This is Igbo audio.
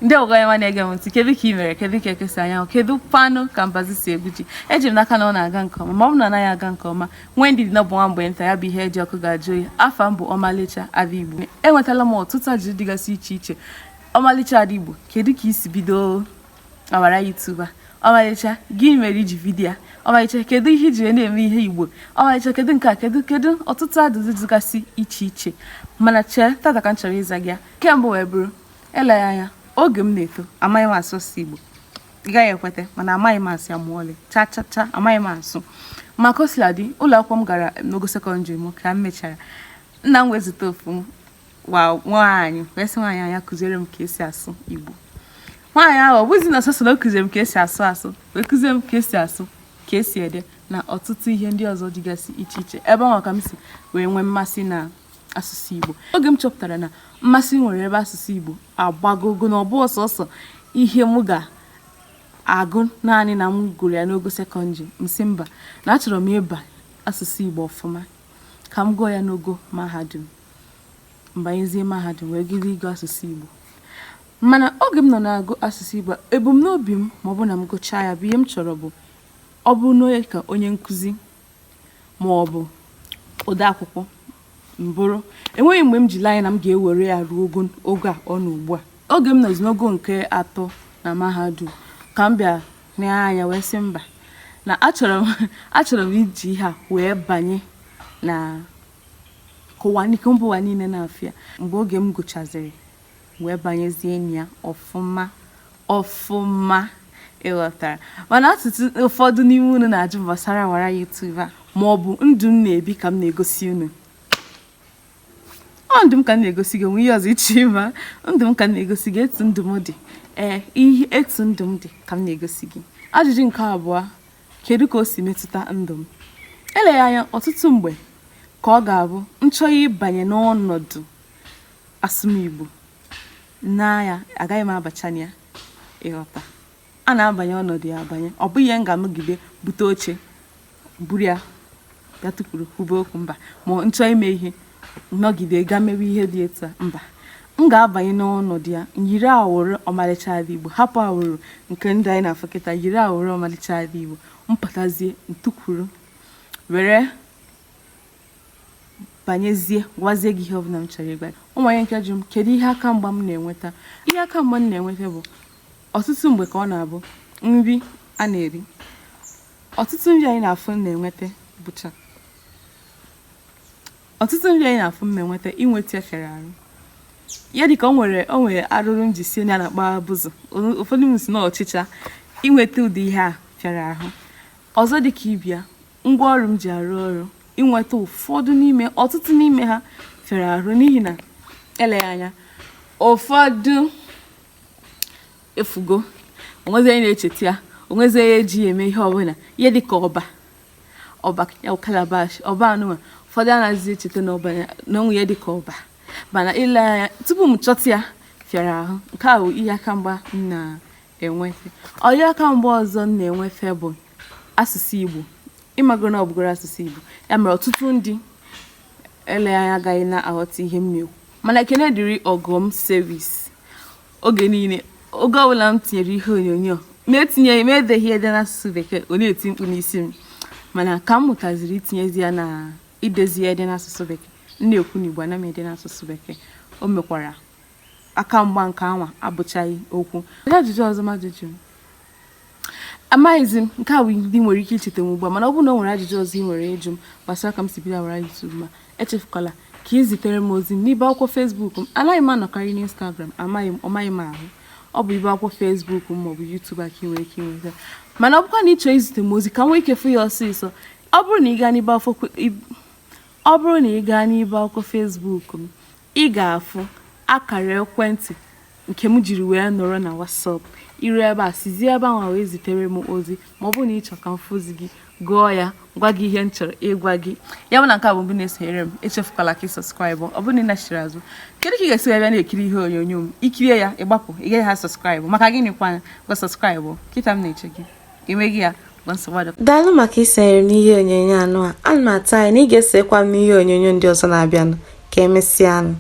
Ndị ọgọ ya na-ege m ntị, kedu ka ị mere? Kedu ka ekesa anyanwụ? Kedu kwanụ ka mbazi si egwu ji? Eji m n'aka na ọ na-aga nke ọma. Ma ọ bụ na ọ naghị aga nke ọma, nwee ndidi na ọ bụ nwa mgbe nta, ya bụ ihe eji ọkụ ga-ajụ oyi. Afa m bụ Ọmalịcha Ada Igbo. Enwetala m ọtụtụ ajụjụ dịgasị iche iche. Ọmalịcha Ada Igbo, kedu ka i si bido awara YouTube a? Ọmalịcha, gịnị mere iji bido ya? Ọmalịcha, kedu ihe iji wee na-eme ihe Igbo? Ọmalịcha, kedu nke a? Kedu kedu ọtụtụ ajụjụ dịgasị iche iche. Mana chee, tata ka m chọrọ ịza gị ya. Nke mbụ wee bụrụ, eleghị anya oge m na-eto, amaghị m asụ asụsụ Igbo. Ị gaghị ekweta, mana amaghị m asụ ya ma ọlị. Cha cha cha, amaghị m asụ. Ma ka o sila dị, ụlọ akwụkwọ m gara n'ogo sekọndịrị m ka m mechara, nna m wee zute ofu nwaanyị, wee sị nwaanyị ahụ kụziere m ka esi asụ Igbo. Nwaanyị ahụ, ọ bụzi na sọsọ na o kụziere m ka esi asụ asụ, wee kụzie m ka esi asụ, ka esi ede na ọtụtụ ihe ndị ọzọ dịgasị iche iche. Ebe ahụ ka m si wee nwee mmasị na asụsụ Igbo. Oge m chọpụtara na mmasị m nwere ebe asụsụ Igbo agbagogo, na ọ bụ ọsọsọ ihe m ga-agụ naanị na m gụrụ ya n'ogo sekọndịrị, m sị mba, na achọrọ m ịba asụsụ Igbo ọfụma, ka m gụọ ya n'ogo mahadum. M banyezie mahadum wee gide ịgụ asụsụ Igbo. Mana oge m nọ na-agụ asụsụ Igbo, ebumnobi m, ma ọ bụ na m gụchaa ya, bụ ihe m chọrọ bụ ọ bụrụ na onye ka onye nkụzi ma ọ bụ ode akwụkwọ mbụrụ. Enweghị mgbe m ji lee anya na m ga-ewere ya ruo ogo a ọ nọ ugbu a. Oge m nọzi n'ogo nke atọ na mahadum ka m bịa n'anya wee sị mba, na achọrọ m iji ihe a wee banye na ụwa mba ụwa niile na-afịa. Mgbe oge m gụchaziri wee banyezie na ya ọfụma ọfụma, ịghọtara. Mana ọtụtụ ụfọdụ n'ime unu na-ajụ gbasara awara YouTube a, ma ọ bụ ndụ m na-ebi ka m na-egosi unu. Ọ ndụ m ka m na-egosi gị, onwe ihe ọzọ iche ịma? Ndụ m ka m na-egosi gị, etu ndụ m dị. Ee, ihe etu ndụ m dị ka m na-egosi gị. Ajụjụ nke abụọ, kedu ka o si metụta ndụ m? Eleghị anya, ọtụtụ mgbe ka ọ ga-abụ m chọọ ịbanye n'ọnọdụ asụmigbo n'anya, agaghị m abacha na ya. Ịghọta, a na-abanye ọnọdụ ya abanye. Ọ bụghị ihe m ga-anọgide bute oche buru ya bịa tụpụrụ kwube okwu, mba. Ma m chọọ ime ihe, nọgide gaa mewe ihe dị etu a, mba. M ga-abanye n'ọnọdụ ya, yiri awụrụ Ọmalịcha Ada Igbo, hapụ awụrụ nke ndụ anyị na-afụ kịta, yiri awụrụ Ọmalịcha Ada Igbo, mpụtazie ntụkwuru were banyezie gwazie gị ihe ọbụla m chọrọ ịgwa gị. Ụmụ onye nke jụ m, kedu ihe aka mgba m na-enweta? Ihe aka mgba m na-enweta bụ ọtụtụ mgbe ka ọ na-abụ nri a na-eri. Ọtụtụ nri anyị na-afụ m na-enweta bụcha ọtụtụ nri anyị na-afụ m na-enweta, inweta ya fịara arụ. Ya dịka o nwere arụrụ m ji sie nri a na-akpọ abụzụ, ụfọdụ m si na ọchịcha. Inweta ụdị ihe a fịara ahụ. Ọzọ dịka ịbịa, ngwaọrụ m ji arụ ọrụ, inweta ụfọdụ n'ime, ọtụtụ n'ime ha fịara arụ, n'ihi na eleghị anya ụfọdụ efugo, onwezi onye na-echeta ya, onwezi onye eji ya eme ihe ọbụla. Ihe dịka ọba ọba ya bụ calabash, ọba anụnwa, ụfọdụ anaghịzi echeta na ọba na onwe ya dịka ọba. Mana ile anya, tupu m chọta ya fịara ahụ. Nke a bụ ihe aka mgba m na-enweta. Ọyị aka mgba ọzọ m na-enweta bụ asụsụ Igbo. Ịmago na ọ bụgoro asụsụ Igbo, ya mere ọtụtụ ndị eleghị anya agaghị na-aghọta ihe m na-ekwu. Mana ekene dịrị ọgọm service, oge niile, oge ọbụla m tinyere ihe onyonyo, ma etinyeghị, ma edeghị ede n'asụsụ Bekee, ọ na-eti mkpu n'isi m. Mana ka m mụtaziri itinyezi ya na idezi ya ede n'asụsụ Bekee, m na-ekwu n'Igbo, ana m ede n'asụsụ Bekee. O mekwara aka mgba nke anwa abụchaghị okwu. Ajụjụ ọzọ mmadụ jụrụ, amaghịzi m. Nke a bụ ndị nwere ike icheta m ugbu a, mana ọ bụrụ na o nwere ajụjụ ọzọ ị nwere ịjụ m gbasara ka m si bido awara YouTube, ma echefukwala ka ị zitere m ozi n'ibe akwụkwọ Facebook m. Anaghị m anọkarị n'Instagram, amaghị m, ọmaghị m ahụ. Ọ bụ ibe akwụkwọ Facebook m maọbụ YouTube a ka ị nwere ike inweta. Mana ọ bụkwa na ị chọọ izite m ozi ka m nwee ike fụ ya ọsịsọ, ọ bụrụ na ị gaa n'ibe akwụkwọ Facebook m, ị ga-afụ akara ekwentị nke m jiri wee nọrọ na WhatsApp. Iru ebe a, sizie ebe ahụ wee zitere m ozi, ma ọ bụrụ na ị chọrọ ka m fụzi gị, gụọ ya, gwa gị ihe m chọrọ ịgwa gị. Ya bụ na nke a bụ mbụ na-esonyere m, echefukwala ka ị subscribe. Ọ bụrụ na ị nachiri azụ, kedu ka ị ga-esi wee bịa na-ekiri ihe onyonyo m? Ikirie ya, ịgbapụ, ị gaghị ha subscribe. Maka gịnị kwana? Gwa subscribe kịta, m na-eche gị. Emeghị ya, gwa nsogbu adị. Daalụ maka isonyere m n'ihe onyonyo anụ a. Ana m atụ anya na ị ga-esonyekwa m n'ihe onyonyo ndị ọzọ na-abịanụ. Ka emesịanụ.